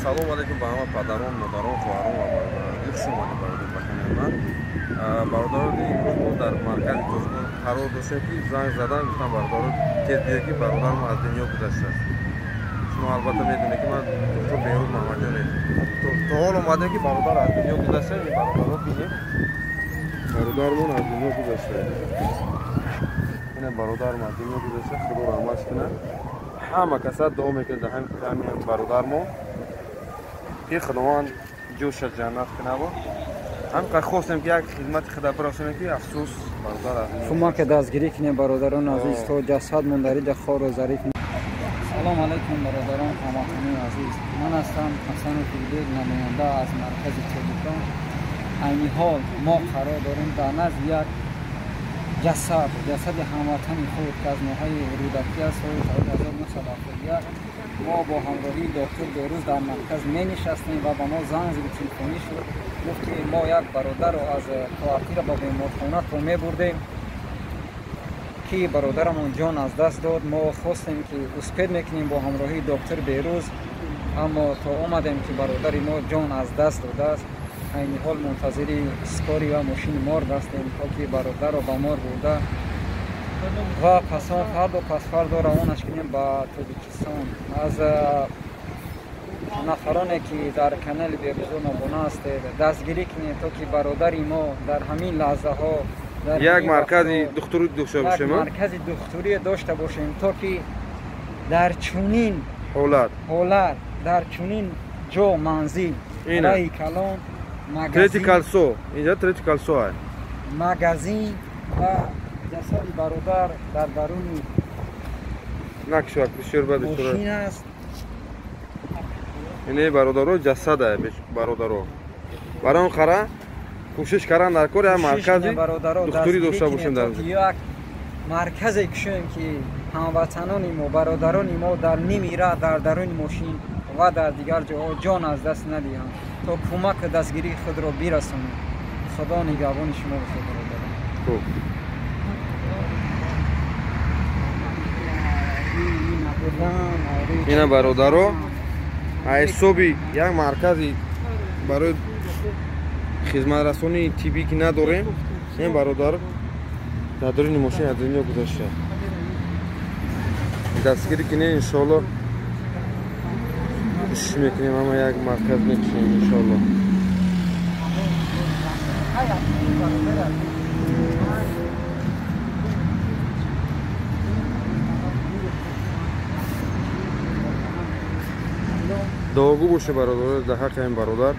Салом алейкум ба ҳама падарон, модарон, хоҳарон ва бародарон. Хуш омадед бародар ба канали ман. Бародарон, имрӯз мо дар маркази Тоҷикон қарор доштем, ки занг задан гуфтам бародарон тез биё, ки бародарам аз дунё гузаштааст. Шумо албатта медонед, ки ман доктор Беҳрӯз Муҳаммадҷонов. То ҳол омадем, ки бародар аз дунё гузаштааст. Ин бародарро бинем. Бародармон аз дунё гузаштааст. Ина бародарам аз дунё гузаштааст, Худо раҳматш кунад. Ҳама каса дуо мекунад дар ҳамин бародармо, ки Худованд ҷӯша ҷаннат кунад. Ҳам хостем, ки як хидмати худа бирасонем, ки афсӯс бародар аз кӯмак дастгирӣ кунем, бародарон азиз, то ҷасад мондарида хору зариф. Салом алайкум, бародарон, ҳамватанони азиз. Ман ҳастам Ҳасанов Илбек, намоянда аз маркази Тоҷикон. Айни ҳол мо қарор дорем дар назди як ҷасад, ҷасади ҳамватани худ, ки аз ноҳияи Рӯдакӣ аст, соли 1971. Мо бо ҳамроҳии доктор Беҳрӯз дар марказ менишастем ва ба мо занг телефонӣ шуд, гуфт, ки мо як бародарро аз квартира ба беморхона то мебурдем, ки бародарамон ҷон аз даст дод. Мо хостем, ки успеть мекунем бо ҳамроҳии доктор Беҳрӯз, аммо то омадем, ки бародари мо ҷон аз даст додааст. Айни ҳол мунтазири скорый ва мошини морг ҳастем, то ки бародарро ба морг бурда ва пасон фардо пасфардо равонаш кунем ба Тоҷикистон. Аз нафароне, ки дар канали Беҳрӯзон обуна ҳастед, дастгирӣ кунед, то ки бародари мо дар ҳамин лаҳзаҳо як маркази духтурӣ дошта бошем, маркази духтурӣ дошта бошем, то ки дар чунин ҳолат, дар чунин ҷо, манзил, раи калон, третий кольцо, инҷа третий кольцо, магазин ва ҷасади бародар дар даруни накшак бисёр бад мошин аст. Ине бародаро, ҷасада бародаро, барои он қара кӯшиш кардан дар кор як маркази духтурӣ дошта бошем. Дар як марказе кушоем, ки ҳамватанони мо, бародарони мо дар ними раҳ, дар даруни мошин ва дар дигар ҷоҳо ҷон аз даст надиҳанд, то кӯмаку дастгирии худро бирасонем. Худо нигаҳбони шумо бошад, бародарон. Хуб. Ина бародаро, ҳисоби як маркази барои хизматрасонии тиббӣ ки надорем, ин бародар дар даруни мошин аз дунё гузашта. Дастгирӣ кунед, иншоалло кӯшиш мекунем, ҳама як марказ мекушем, иншоалло. Дуогӯ боше, бародар, дар ҳаққи ин бародар.